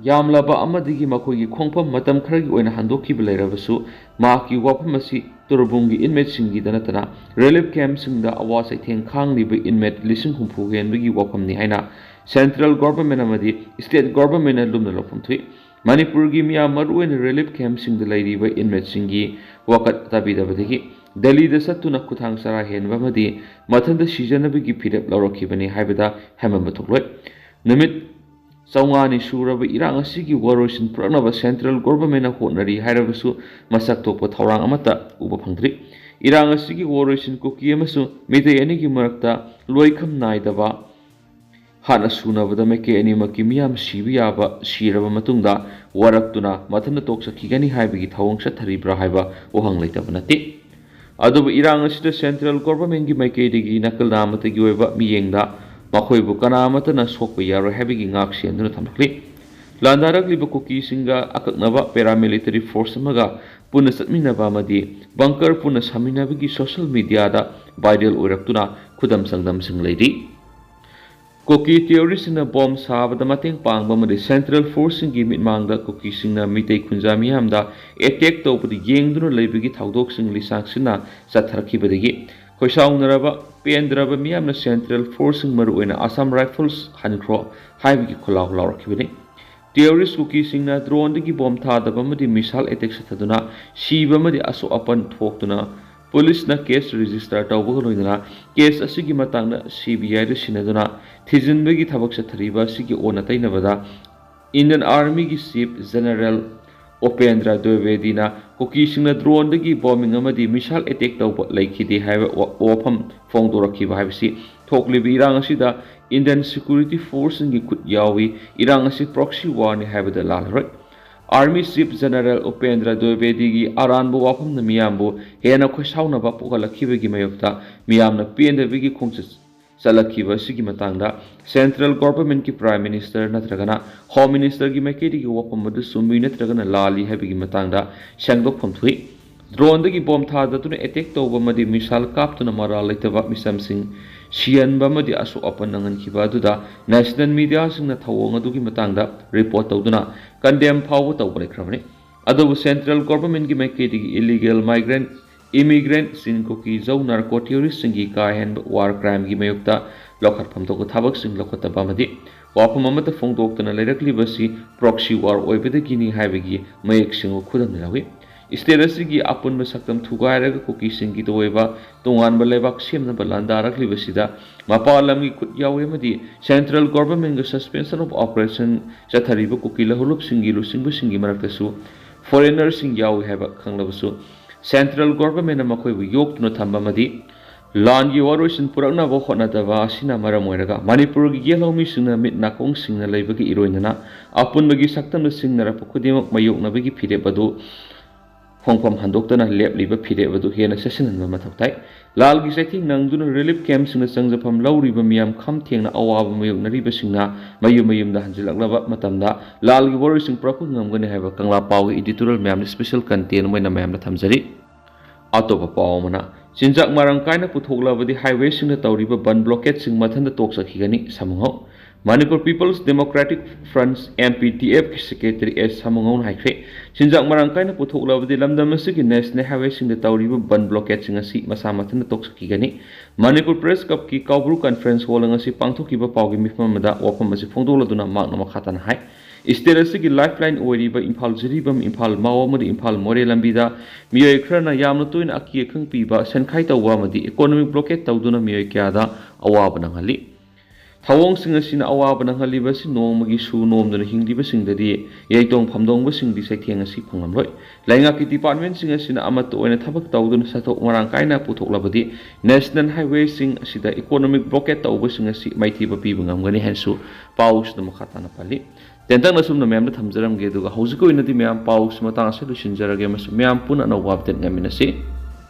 ꯌꯥꯝꯂꯕ ꯑꯃꯗꯒꯤ ꯃꯈꯣꯏꯒꯤ ꯈꯣꯡꯐꯝ ꯃꯇꯝ ꯈꯔꯒꯤ ꯑꯣꯏꯅ ꯍꯟꯗꯣꯛꯈꯤꯕ ꯂꯩꯔꯕꯁꯨ, ꯃꯍꯥꯛꯀꯤ ꯋꯥꯐꯝ ꯑꯁꯤ ꯇꯨꯔꯕꯨꯡꯒꯤ inmateꯁꯤꯡꯒꯤꯗ ꯅꯠꯇꯅ relief campꯁꯤꯡꯗ ꯑꯋꯥ ꯆꯩꯊꯦꯡ ꯈꯥꯡꯂꯤꯕ inmate ꯂꯤꯁꯤꯡ ꯍꯨꯝꯐꯨ ꯍꯦꯟꯕꯒꯤ ꯋꯥꯐꯝꯅꯤ ꯍꯥꯏꯅ central government ꯑꯃꯗꯤ state governmentꯅ ꯂꯨꯝꯅ ꯂꯧꯐꯝ ꯊꯣꯛꯏ꯫ ꯃꯅꯤꯄꯨꯔꯒꯤ ꯃꯤꯌꯥꯝ, ꯃꯔꯨꯑꯣꯏꯅ relief campꯁꯤꯡꯗ ꯂꯩꯔꯤꯕ inmateꯁꯤꯡꯒꯤ ꯋꯥꯀꯠ ꯇꯥꯕꯤꯗꯕꯗꯒꯤ ꯗꯦꯜꯂꯤꯗ ꯆꯠꯇꯨꯅ ꯈꯨꯊꯥꯡ ꯆꯔꯥ ꯍꯦꯟꯕ ꯑꯃꯗꯤ ꯃꯊꯟꯇ ꯁꯤꯖꯅꯕꯒꯤ ꯐꯤꯔꯦꯞ ꯂꯧꯔꯛꯈꯤꯕꯅꯤ ꯍꯥꯏꯕꯗ ꯍꯦꯟꯃꯟꯕ ꯊꯣꯛꯂꯣꯏ꯫ ꯅꯨꯃꯤꯠ ꯆꯥꯝꯃꯉꯥꯅꯤ ꯁꯨꯔꯕ ꯏꯔꯥꯡ ꯑꯁꯤꯒꯤ ꯋꯥꯔꯣꯏꯁꯤꯟ ꯄꯨꯔꯛꯅꯕ central governmentꯅ ꯍꯣꯠꯅꯔꯤ ꯍꯥꯏꯔꯕꯁꯨ, ꯃꯁꯛ ꯊꯣꯛꯄ ꯊꯧꯔꯥꯡ ꯑꯃꯠꯇ ꯎꯕ ꯐꯪꯗ꯭ꯔꯤ꯫ ꯏꯔꯥꯡ ꯑꯁꯤꯒꯤ ꯋꯥꯔꯣꯏꯁꯤꯟ ꯀꯨꯀꯤ ꯑꯃꯁꯨꯡ ꯃꯤꯇꯩ ꯑꯅꯤꯒꯤ ꯃꯔꯛꯇ ꯂꯣꯏꯈꯝ ꯅꯥꯏꯗꯕ ꯍꯥꯠꯅ ꯁꯨꯅꯕꯗ ꯃꯥꯏꯀꯩ ꯑꯅꯤꯃꯛꯀꯤ ꯃꯤꯌꯥꯝ ꯁꯤꯕ ꯌꯥꯕ ꯁꯤꯔꯕ ꯃꯇꯨꯡꯗ ꯋꯥꯔꯛꯇꯨꯅ ꯃꯊꯟꯇ ꯇꯣꯛꯆꯈꯤꯒꯅꯤ ꯍꯥꯏꯕꯒꯤ ꯊꯧꯑꯣꯡ ꯆꯠꯊꯔꯤꯕ꯭ꯔꯥ ꯍꯥꯏꯕ ꯋꯥꯍꯪ ꯂꯩꯇꯕ ꯅꯠꯇꯦ꯫ ꯑꯗꯨꯕꯨ ꯏꯔꯥꯡ ꯑꯁꯤꯗ central governmentꯀꯤ ꯃꯥꯏꯀꯩꯗꯒꯤ ꯅꯥꯀꯜ ꯅꯥꯝꯃꯇꯒꯤ ꯑꯣꯏꯕ ꯃꯤꯠꯌꯦꯡꯗ ꯃꯈꯣꯏꯕꯨ ꯀꯅꯥ ꯑꯃꯠꯇꯅ ꯁꯣꯛꯄ ꯌꯥꯔꯣꯏ ꯍꯥꯏꯕꯒꯤ ꯉꯥꯛ ꯁꯦꯟꯗꯨꯅ ꯊꯝꯂꯛꯂꯤ꯫ ꯂꯥꯟꯗꯥꯔꯛꯂꯤꯕ ꯀꯨꯀꯤꯁꯤꯡꯒ ꯑꯀꯛꯅꯕ paramilitary force ꯑꯃꯒ ꯄꯨꯟꯅ ꯆꯠꯃꯤꯟꯅꯕ ꯑꯃꯗꯤ bunker ꯄꯨꯟꯅ ꯁꯥꯃꯤꯟꯅꯕꯒꯤ social mediaꯗ viral ꯑꯣꯏꯔꯛꯇꯨꯅ ꯈꯨꯗꯝ ꯆꯥꯡꯗꯝꯁꯤꯡ ꯂꯩꯔꯤ꯫ ꯀꯨꯀꯤ terroristꯁꯤꯡꯅ bomb ꯁꯥꯕꯗ ꯃꯇꯦꯡ ꯄꯥꯡꯕ ꯑꯃꯗꯤ central forceꯁꯤꯡꯒꯤ ꯃꯤꯠꯃꯥꯡꯗ ꯀꯨꯀꯤꯁꯤꯡꯅ ꯃꯤꯇꯩ ꯈꯨꯟꯖꯥ ꯃꯤꯌꯥꯝꯗ attack ꯇꯧꯕꯗ ꯌꯦꯡꯗꯨꯅ ꯂꯩꯕꯒꯤ ꯊꯧꯗꯣꯛꯁꯤꯡ ꯂꯤꯁꯥꯡ ꯁꯤꯟꯅ ꯆꯠꯊꯔꯛꯈꯤꯕꯗꯒꯤ ꯈꯣꯏꯁꯥꯎꯅꯔꯕ, ꯄꯦꯟꯗ꯭ꯔꯕ ꯃꯤꯌꯥꯝꯅ central forceꯁꯤꯡ, ꯃꯔꯨꯑꯣꯏꯅ Assam Rifles ꯍꯟꯈ꯭ꯔꯣ ꯍꯥꯏꯕꯒꯤ ꯈꯣꯜꯂꯥꯎ ꯂꯥꯎꯔꯛꯈꯤꯕꯅꯤ꯫ Terrorist ꯀꯨꯀꯤꯁꯤꯡꯅ droneꯗꯒꯤ bomb ꯊꯥꯗꯕ ꯑꯃꯗꯤ missile attack ꯆꯠꯊꯗꯨꯅ ꯁꯤꯕ ꯑꯃꯗꯤ ꯑꯁꯣꯛ ꯑꯄꯟ ꯊꯣꯛꯇꯨꯅ policeꯅ case register ꯇꯧꯕꯒ ꯂꯣꯏꯅꯅ case ꯑꯁꯤꯒꯤ ꯃꯇꯥꯡꯗ CBIꯗ ꯁꯤꯟꯅꯗꯨꯅ ꯊꯤꯖꯤꯟꯕꯒꯤ ꯊꯕꯛ ꯆꯠꯊꯔꯤꯕ ꯑꯁꯤꯒꯤ ꯑꯣꯟꯅ ꯇꯩꯅꯕꯗ Indian Armyꯒꯤ Chief General Upendra ꯗ꯭ꯋꯤꯕꯦꯗꯤꯅ ꯀꯨꯀꯤꯁꯤꯡꯅ droneꯗꯒꯤ bombing ꯑꯃꯗꯤ missile attack ꯇꯧꯕ ꯂꯩꯈꯤꯗꯦ ꯍꯥꯏꯕ ꯋꯥ-, ꯋꯥꯐꯝ ꯐꯣꯡꯗꯣꯔꯛꯈꯤꯕ ꯍꯥꯏꯕꯁꯤ ꯊꯣꯛꯂꯤꯕ ꯏꯔꯥꯡ ꯑꯁꯤꯗ Indian security forceꯁꯤꯡꯒꯤ ꯈꯨꯠ ꯌꯥꯎꯏ, ꯏꯔꯥꯡ ꯑꯁꯤ proxy warꯅꯤ ꯍꯥꯏꯕꯗ ꯂꯥꯜꯂꯔꯣꯏ꯫ Army Chief General ꯎꯄꯦꯟꯗ꯭ꯔ ꯗ꯭ꯋꯤꯕꯦꯗꯤꯒꯤ ꯑꯔꯥꯟꯕ ꯋꯥꯐꯝꯅ ꯃꯤꯌꯥꯝꯕꯨ ꯍꯦꯟꯅ ꯈꯣꯏꯁꯥꯎꯅꯕ ꯄꯣꯛꯍꯜꯂꯛꯈꯤꯕꯒꯤ ꯃꯥꯌꯣꯛꯇ ꯃꯤꯌꯥꯝꯅ ꯄꯦꯟꯗꯕꯒꯤ ꯈꯣꯡꯆꯠ ꯆꯠꯂꯛꯈꯤꯕ ꯑꯁꯤꯒꯤ ꯃꯇꯥꯡꯗ central governmentꯀꯤ Prime Minister ꯅꯠꯇ꯭ꯔꯒꯅ Home Ministerꯒꯤ ꯃꯥꯏꯀꯩꯗꯒꯤ ꯋꯥꯐꯝ ꯑꯗꯨ ꯆꯨꯝꯃꯤ ꯅꯠꯇ꯭ꯔꯒꯅ ꯂꯥꯜꯂꯤ ꯍꯥꯏꯕꯒꯤ ꯃꯇꯥꯡꯗ ꯁꯦꯡꯗꯣꯛꯐꯝ ꯊꯣꯛꯏ꯫ ꯗ꯭ꯔꯣꯟꯗꯒꯤ ꯕꯣꯝ ꯊꯥꯗꯗꯨꯅ ꯑꯦꯇꯦꯛ ꯇꯧꯕ ꯑꯃꯗꯤ ꯃꯤꯁꯥꯏꯜ ꯀꯥꯞꯇꯨꯅ ꯃꯔꯥꯜ ꯂꯩꯇꯕ ꯃꯤꯆꯝꯁꯤꯡ ꯁꯤꯍꯟꯕ ꯑꯃꯗꯤ ꯑꯁꯣꯛ ꯑꯄꯟ ꯅꯪꯍꯟꯈꯤꯕ ꯑꯗꯨꯗ ꯅꯦꯁꯅꯦꯜ ꯃꯤꯗꯤꯌꯥꯁꯤꯡꯅ ꯊꯧꯑꯣꯡ ꯑꯗꯨꯒꯤ ꯃꯇꯥꯡꯗ ꯔꯤꯄꯣꯔꯠ ꯇꯧꯗꯨꯅ ꯀꯟꯗꯦꯝ ꯐꯥꯎꯕ ꯇꯧꯕ ꯂꯩꯈ꯭ꯔꯕꯅꯤ꯫ ꯑꯗꯨꯕꯨ ꯁꯦꯟꯇ꯭ꯔꯦꯜ ꯒꯣꯚꯔꯟꯃꯦꯟꯠꯀꯤ ꯃꯥꯏꯀꯩꯗꯒꯤ ꯏꯂꯤꯒꯦꯜ ꯃꯥꯏꯒ꯭ꯔꯦꯟꯠ, ꯏꯃꯤꯒ꯭ꯔꯦꯟꯠꯁꯤꯡ, ꯀꯨꯀꯤ ꯖꯧ ꯅꯥꯔꯀꯣ ꯇꯦꯔꯣꯔꯤꯁ꯭ꯠꯁꯤꯡꯒꯤ ꯀꯥ ꯍꯦꯟꯕ ꯋꯥꯔ ꯀ꯭ꯔꯥꯏꯝꯒꯤ ꯃꯥꯌꯣꯛꯇ ꯂꯧꯈꯠꯐꯝ ꯊꯣꯛꯄ ꯊꯕꯛꯁꯤꯡ ꯂꯧꯈꯠꯇꯕ ꯑꯃꯗꯤ ꯋꯥꯐꯝ ꯑꯃꯠꯇ ꯐꯣꯡꯗꯣꯛꯇꯅ ꯂꯩꯔꯛꯂꯤꯕꯁꯤ ꯄ꯭ꯔꯣꯛꯁꯤ ꯋꯥꯔ ꯑꯣꯏꯕꯗꯒꯤꯅꯤ ꯍꯥꯏꯕꯒꯤ ꯃꯌꯦꯛ ꯁꯦꯡꯕ ꯈꯨꯗꯝ ꯌꯥꯎꯏ꯫ ꯁ꯭ꯇꯦꯠ ꯑꯁꯤꯒꯤ ꯑꯄꯨꯟꯕ ꯁꯛꯇꯝ ꯊꯨꯒꯥꯏꯔꯒ ꯀꯨꯀꯤꯁꯤꯡꯒꯤꯗ ꯑꯣꯏꯕ ꯇꯣꯉꯥꯟꯕ ꯂꯩꯕꯥꯛ ꯁꯦꯝꯅꯕ ꯂꯥꯟꯗꯥꯔꯛꯂꯤꯕꯁꯤꯗ ꯃꯄꯥꯟ ꯂꯝꯒꯤ ꯈꯨꯠ ꯌꯥꯎꯏ ꯑꯃꯗꯤ ꯁꯦꯟꯇ꯭ꯔꯦꯜ ꯒꯣꯚꯔꯟꯃꯦꯟꯠꯒ ꯁꯁꯄꯦꯟꯁꯟ ꯑꯣꯐ ꯑꯣꯄꯔꯦꯁꯟ ꯆꯠꯊꯔꯤꯕ ꯀꯨꯀꯤ ꯂꯧꯍꯧꯂꯨꯞꯁꯤꯡꯒꯤ ꯂꯨꯆꯤꯡꯕꯁꯤꯡꯒꯤ ꯃꯔꯛꯇꯁꯨ ꯐꯣꯔꯦꯟꯅꯔꯁꯤꯡ ꯌꯥꯎꯏ ꯍꯥꯏꯕ ꯈꯪꯂꯕꯁꯨ ꯁꯦꯟꯇ꯭ꯔꯦꯜ ꯒꯣꯚꯔꯟꯃꯦꯟꯠꯅ ꯃꯈꯣꯏꯕꯨ ꯌꯣꯛꯇꯨꯅ ꯊꯝꯕ ꯑꯃꯗꯤ ꯂꯥꯟꯒꯤ ꯋꯥꯔꯣꯏꯁꯤꯟ ꯄꯨꯔꯛꯅꯕ ꯍꯣꯠꯅꯗꯕ ꯑꯁꯤꯅ ꯃꯔꯝ ꯑꯣꯏꯔꯒ ꯃꯅꯤꯄꯨꯔꯒꯤ ꯌꯦꯜꯍꯧꯃꯤꯁꯤꯡꯅ ꯃꯤꯠ ꯅꯥꯀꯣꯡ ꯁꯤꯡꯅ ꯂꯩꯕꯒ ꯏꯔꯣꯏꯅꯅ ꯑꯄꯨꯟꯕꯒꯤ ꯁꯛꯇꯝꯗ ꯁꯤꯡꯅꯔꯛꯄ ꯈꯨꯗꯤꯡꯃꯛ ꯃꯥꯌꯣꯛꯅꯕꯒꯤ ꯐꯤꯔꯦꯞ ꯑꯗꯨ ꯈꯣꯡꯐꯝ ꯍꯟꯗꯣꯛꯇꯅ ꯂꯦꯞꯂꯤꯕ ꯐꯤꯔꯦꯞ ꯑꯗꯨ ꯍꯦꯟꯅ ꯆꯦꯠꯁꯤꯟꯍꯟꯕ ꯃꯊꯧ ꯇꯥꯏ꯫ ꯂꯥꯜꯒꯤ ꯆꯩꯊꯦꯡ ꯅꯪꯗꯨꯅ ꯔꯤꯂꯤꯐ ꯀꯦꯝꯞꯁꯤꯡꯗ ꯆꯪꯖꯐꯝ ꯂꯧꯔꯤꯕ ꯃꯤꯌꯥꯝ ꯈꯝ ꯊꯦꯡꯅ ꯑꯋꯥꯕ ꯃꯥꯌꯣꯛꯅꯔꯤꯕꯁꯤꯡꯅ ꯃꯌꯨꯝ ꯃꯌꯨꯝꯗ ꯍꯟꯖꯤꯜꯂꯛꯂꯕ ꯃꯇꯝꯗ ꯂꯥꯜꯒꯤ ꯋꯥꯔꯣꯏꯁꯤꯟ ꯄꯨꯔꯛꯄ ꯉꯝꯒꯅꯤ ꯍꯥꯏꯕ ꯀꯪꯂꯥ ꯄꯥꯎꯒꯤ ꯏꯗꯤꯇꯣꯔꯤꯌꯦꯜ ꯃꯌꯥꯝꯅ ꯁ꯭ꯄꯦꯁꯦꯜ ꯀꯟꯇꯦꯟ ꯑꯣꯏꯅ ꯃꯌꯥꯝꯗ ꯊꯝꯖꯔꯤ꯫ ꯑꯇꯣꯞꯄ ꯄꯥꯎ ꯑꯃꯅ, ꯆꯤꯟꯖꯥꯛ ꯃꯔꯥꯡ ꯀꯥꯏꯅ ꯄꯨꯊꯣꯛꯂꯕꯗꯤ ꯍꯥꯏꯋꯦꯁꯤꯡꯗ ꯇꯧꯔꯤꯕ ꯕꯟ ꯕ꯭ꯂꯣꯀꯦꯠꯁꯤꯡ ꯃꯊꯟꯇ ꯇꯣꯛꯆꯈꯤꯒꯅꯤ, Samungou. Manipur people's democratic front, M P D F ꯀꯤ ꯁꯦꯀ꯭ꯔꯦꯇꯔꯤ ꯑꯦꯁ ꯁꯥꯃꯨꯉꯧꯅ ꯍꯥꯏꯈ꯭ꯔꯦ, ꯆꯤꯟꯖꯥꯛ ꯃꯔꯥꯡ ꯀꯥꯏꯅ ꯄꯨꯊꯣꯛꯂꯕꯗꯤ ꯂꯝꯗꯝ ꯑꯁꯤꯒꯤ ꯅꯦꯁꯅꯦꯜ ꯍꯥꯏꯋꯦꯁꯤꯡꯗ ꯇꯧꯔꯤꯕ ꯕꯟ ꯕ꯭ꯂꯣꯀꯦꯠꯁꯤꯡ ꯑꯁꯤ ꯃꯁꯥ ꯃꯊꯟꯇ ꯇꯣꯛꯆꯈꯤꯒꯅꯤ꯫ ꯃꯅꯤꯄꯨꯔ ꯄ꯭ꯔꯦꯁ ꯀ꯭ꯂꯕꯀꯤ ꯀꯥꯎꯕ꯭ꯔꯨ ꯀꯟꯐ꯭ꯔꯦꯟꯁ ꯍꯣꯜꯗ ꯉꯁꯤ ꯄꯥꯡꯊꯣꯛꯈꯤꯕ ꯄꯥꯎꯒꯤ ꯃꯤꯐꯝ ꯑꯃꯗ ꯋꯥꯐꯝ ꯑꯁꯤ ꯐꯣꯡꯗꯣꯛꯂꯗꯨꯅ ꯃꯍꯥꯛꯅ ꯃꯈꯥ ꯇꯥꯅ ꯍꯥꯏ, ꯁ꯭ꯇꯦꯠ ꯑꯁꯤꯒꯤ ꯂꯥꯏꯐ ꯂꯥꯏꯟ ꯑꯣꯏꯔꯤꯕ ꯏꯝꯐꯥꯜ ꯖꯤꯔꯤꯕꯥꯝ, ꯏꯝꯐꯥꯜ ꯃꯥꯎ ꯑꯃꯗꯤ ꯏꯝꯐꯥꯜ ꯃꯣꯔꯦ ꯂꯝꯕꯤꯗ ꯃꯤꯑꯣꯏ ꯈꯔꯅ ꯌꯥꯝꯅ ꯇꯣꯏꯅ ꯑꯀꯤ ꯑꯈꯪ ꯄꯤꯕ, ꯁꯦꯟꯈꯥꯏ ꯇꯧꯕ ꯑꯃꯗꯤ ꯏꯀꯣꯅꯣꯃꯤꯛ ꯕ꯭ꯂꯣꯀꯦꯠ ꯇꯧꯗꯨꯅ ꯃꯤꯑꯣꯏ ꯀꯌꯥꯗ ꯑꯋꯥꯕ ꯅꯪꯍꯜꯂꯤ꯫ ꯊꯧꯑꯣꯡꯁꯤꯡ ꯑꯁꯤꯅ ꯑꯋꯥꯕ ꯅꯪꯍꯜꯂꯤꯕ ꯑꯁꯤ ꯅꯣꯡꯃꯒꯤ ꯁꯨ ꯅꯣꯝꯗꯨꯅ ꯍꯤꯡꯂꯤꯕꯁꯤꯡꯗꯗꯤ ꯌꯩꯇꯣꯡ ꯐꯝꯗꯣꯡꯕꯁꯤꯡꯗꯤ ꯆꯩꯊꯦꯡ ꯑꯁꯤ ꯐꯪꯂꯝꯂꯣꯏ꯫ ꯂꯩꯉꯥꯛꯀꯤ ꯗꯤꯄꯥꯔꯠꯃꯦꯟꯠꯁꯤꯡ ꯑꯁꯤꯅ ꯑꯃꯠꯇ ꯑꯣꯏꯅ ꯊꯕꯛ ꯇꯧꯗꯨꯅ ꯁꯦꯟꯊꯣꯛ ꯃꯔꯥꯡ ꯀꯥꯏꯅ ꯄꯨꯊꯣꯛꯂꯕꯗꯤ ꯅꯦꯁꯅꯦꯜ ꯍꯥꯏꯋꯦꯁꯤꯡ ꯑꯁꯤꯗ ꯏꯀꯣꯅꯣꯃꯤꯛ ꯕ꯭ꯂꯣꯀꯦꯠ ꯇꯧꯕꯁꯤꯡ ꯑꯁꯤ ꯃꯥꯏꯊꯤꯕ ꯄꯤꯕ ꯉꯝꯒꯅꯤ ꯍꯥꯏꯅꯁꯨ ꯄꯥꯎꯁꯤꯗ ꯃꯈꯥ ꯇꯥꯅ ꯄꯜꯂꯤ꯫ ꯇꯦꯟꯇꯛꯅ ꯁꯨꯝꯅ ꯃꯌꯥꯝꯗ ꯊꯝꯖꯔꯝꯒꯦ, ꯑꯗꯨꯒ ꯍꯧꯖꯤꯛꯀꯤ ꯑꯣꯏꯅꯗꯤ ꯃꯌꯥꯝ ꯄꯥꯎꯁꯤ ꯃꯇꯥꯡ ꯑꯁꯤꯗ ꯂꯣꯏꯁꯤꯟꯖꯔꯒꯦ ꯑꯃꯁꯨꯡ ꯃꯌꯥꯝ ꯄꯨꯟꯅ ꯑꯅꯧꯕ ꯑꯞꯗꯦꯠ ꯉꯥꯏꯃꯤꯟꯅꯁꯤ꯫